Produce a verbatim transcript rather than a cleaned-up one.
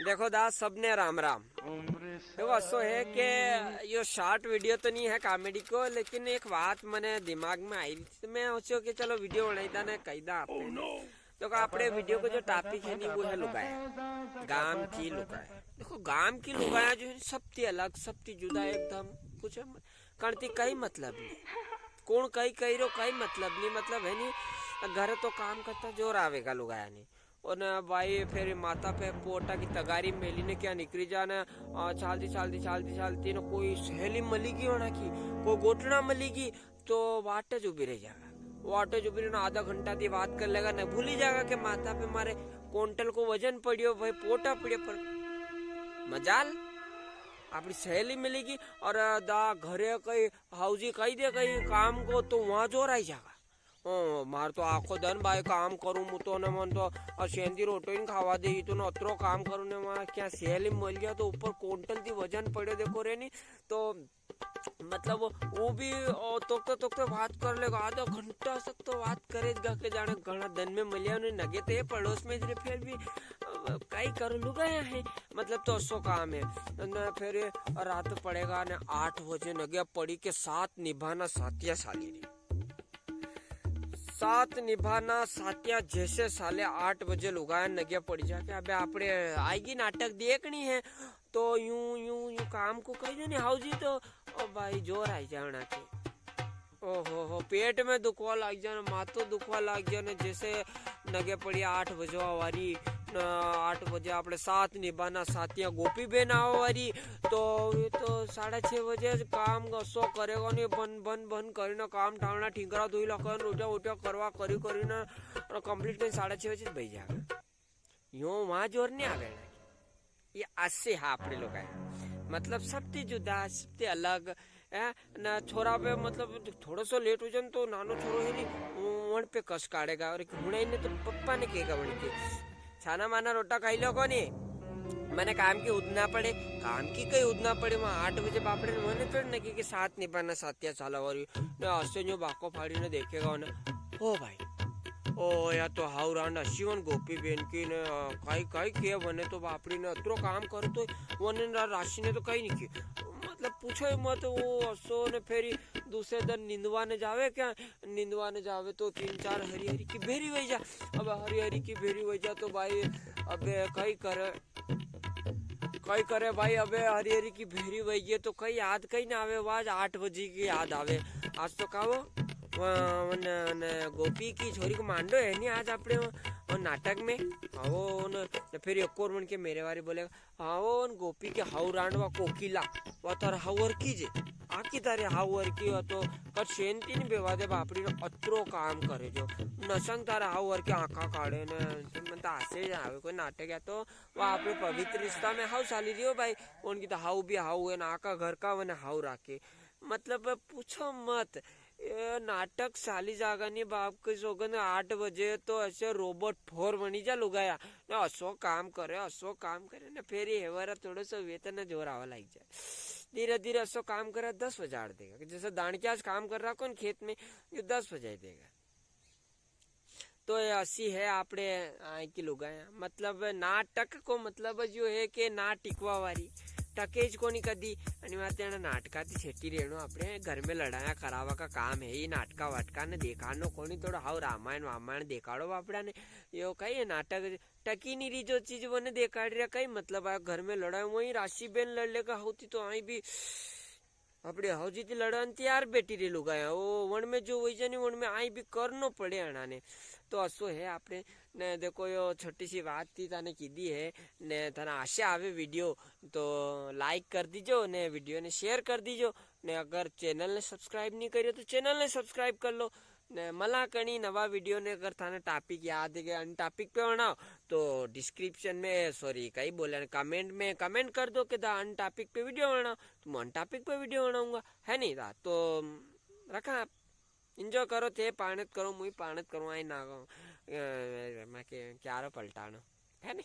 देखो दास, सबने राम राम। देखो, असो है कि यो short video तो नी है comedy को, लेकिन एक बात मने दिमाग में आई थी, तो मैं सोच्यो कि चलो video बनाई दा ने कही दा आपने। देखो, आपणे video को जो topic है नी, वो है लुगाया, गाम की लुगाया। देखो, गाम की लुगाया जो है, सबती अलग, सबती जुदा एकदम। कुछ है म-, कणती कई मतलब नी, कौन कई कही रो, कई मतलब नी। मतलब है नी, घर तो काम करता जोर आवेगा लुगाया ने। और ना भाई, फिर माथा पे पोटा की तगारी मेली ने क्या निकली जाना। आ, चालती, चालती, चालती, चालती ने कोई सहेली मली गई होना की, कोई गोटना मली गई, तो वाटे ज उभी रह जागा। वाटे ज उभी रहना, आधा घंटा दी बात कर लेगा, ने भूली जागा कि माथा पे मारे कुंटल को वजन पड़ियो, भाई पोटा पड़ियो। पर मजाल, आपणी सहेली मिलेगी और दा घरे कई हाउजी कही दे कई काम को, तो वहां जोर आई जागा। ओ, मार तो आखो दन भाई काम करूं, मु तो ने मन तो असेंदी रोटो ही नी खावा दे, तो ने अतरो काम करूं ने वहां क्या सहेली मिल गया, तो ऊपर कुंटल दी वजन पड़े देखो रे नी, तो मतलब वो भी, ओ, तोकते तोकते बात कर लेगा, आधा घंटा तक तो बात करेगा के जाने घणा दिन में मिलिया ने नगे ते पड़ोस में ज रे, फिर भी, अ, काई करो लुगाया है, मतलब तो असो काम है। ने फिर रात पड़ेगा ने आठ बजे नगे पड़ी के साथ निभाना साथिया साली री। साथ निभाना साथिया जैसे साले आठ बजे लुगाया नगे पड़ी जाके, अबे आपणे आएगी नाटक देखनी है, तो यूं, यूं, यूं काम को कही दे नी हाउजी, तो ओ भाई जोर आई जाना के। ओहो हो, पेट में दुखवा लाग जाना, माथो दुखवा लाग जाना, जैसे नगे पड़ी आठ बजे आवारी, न आठ बजे आपणे साथ निभाना साथिया गोपी बेन आवारी, तो ये तो साढ़े छह बजे काम असो करेगा नी, बन, बन, बन करीने काम ठावना, ठीकरा धोई लाखन, रोटिया, वोटिया करवा, करी, करीने, और complete करी साढ़े छह बजे बही जाएगा। यो वहां जोर नी आवे। ये असे हा आपणे लोग है, मतलब सबती जुदा, सबती अलग है ना। छोरा पे मतलब थोड़ो सो लेट हो जाए तो नानो छोरो है नी, वण पे कस काढ़ेगा और हुणे ने तो पप्पा ने कहेगा वण के, "छाना माना रोटा खाई लो कोनी, मने काम की उद ना पड़े।" काम की कई उद ना पड़े, वहां आठ बजे बापड़े ने मने थोड़ी ना के, के साथ निभाना साथिया साला वारी ने असे न्यू बाको फाड़ी ने देखेगा ना, ओ भाई, ओ, या तो हाउ रांड अशी वण गोपी बेन की ने, अ, काई, काई के वने तो बापड़ी ने अतरो काम करतो, वने रा-, राशि ने तो काई नी की। मतलब, पूछो ही मत, वो असो ने फेरी दूसरे दिन निंदवा ने जावे क्या? निंदवा ने जावे तो तीन चार हरी हरी की भेरी वही जा। अब हरी हरी की भेरी वही जा तो भाई, अबे काई करे? कई करे भाई, अबे हरी हरी की भेरी वही है तो कई याद कई ना आवे, आज आठ बजे की याद आवे। आज तो का वो, व-, वन-, न, गोपी की छोरी को मांडो है नी आज आपणे वो, वो नाटक में। हाँ, वो उन, न फिर एक और मन के मेरे वारी बोलेगा, "हाँ, वो उन गोपी के हाउ रांडवा कोकिला, वो थार हाउ हरकी जे, आकी तारे हाउ हरकी हो तो कट शेंती नी बेवा दे बापड़ी ने अतरो काम करे जो, नसंग तारे हाउ हरकी आंखा काढ़े ने।" मन तो आसे जावे कोई नाटक या तो वो आपणे पवित्र रिश्ता में हाउ चाली रियो भाई, उनकी तो हाउ भी हाउ है ना, आका घर का वने हाउ राखे। मतलब, पूछो मत, ये नाटक चाली जागा नी बाप के सोगन, आठ बजे तो असे robot four बनी जा लुगाया, ना असो काम करे, असो काम करे, ना फेरी हेवारा थोड़ो सो वेतन जोर आवा लाग जाए। धीरे धीरे असो काम करे, दस बजाड़ देगा, कि जैसे दाणक्या आज काम कर रहा कौन खेत में, ये दस बजाई देगा। तो ये असी है आपणे आय की लुगायां। मतलब नाटक को मतलब जो है कि ना टिकवा वारी, टके ज कोनी कदी। अनी वाते अना नाटका थी छेटी रेणो, आपणे घर में लड़ाया करावा का काम है ये नाटका वाटका ने देखाणो कोनी। थोड़ो हाउ रामायण वामायण देखाड़ो बापड़ा ने। यो कई है नाटक, टकी नी री जो चीज वो ने देखाड़ रिया, कई मतलब है घर में लड़ाई, वही राशि बेन लड़ लेगा होती तो आई भी आपणे हाउजी ती लड़न तैयार बैठी रे लुगाया। ओ, वण में जो वही जानी, वण में आई भी करनो पड़े अणा ने। तो असो है आपणे ने, देखो, यो छोटी सी बात थी, थाने कीधी है ने, थाने आशा आवे video, तो like कर दीजो ने, video ने share कर दीजो ने, अगर channel ने subscribe नी करियो, तो channel ने subscribe कर लो। ने मला कणी नवा video ने अगर थाने topic याद है कि अन topic पे बनाओ, तो description में, sorry, कई बोले, comment में comment कर दो कि दा अन topic पे video बनाओ, तो मैं अन topic पे video बनाऊंगा, है नी दा? तो रखा आप, enjoy करो, थे पाणत करो, मुई पाणत करूँ, आई ना, अ, मैं के, क्यारो पलटानो, है नी?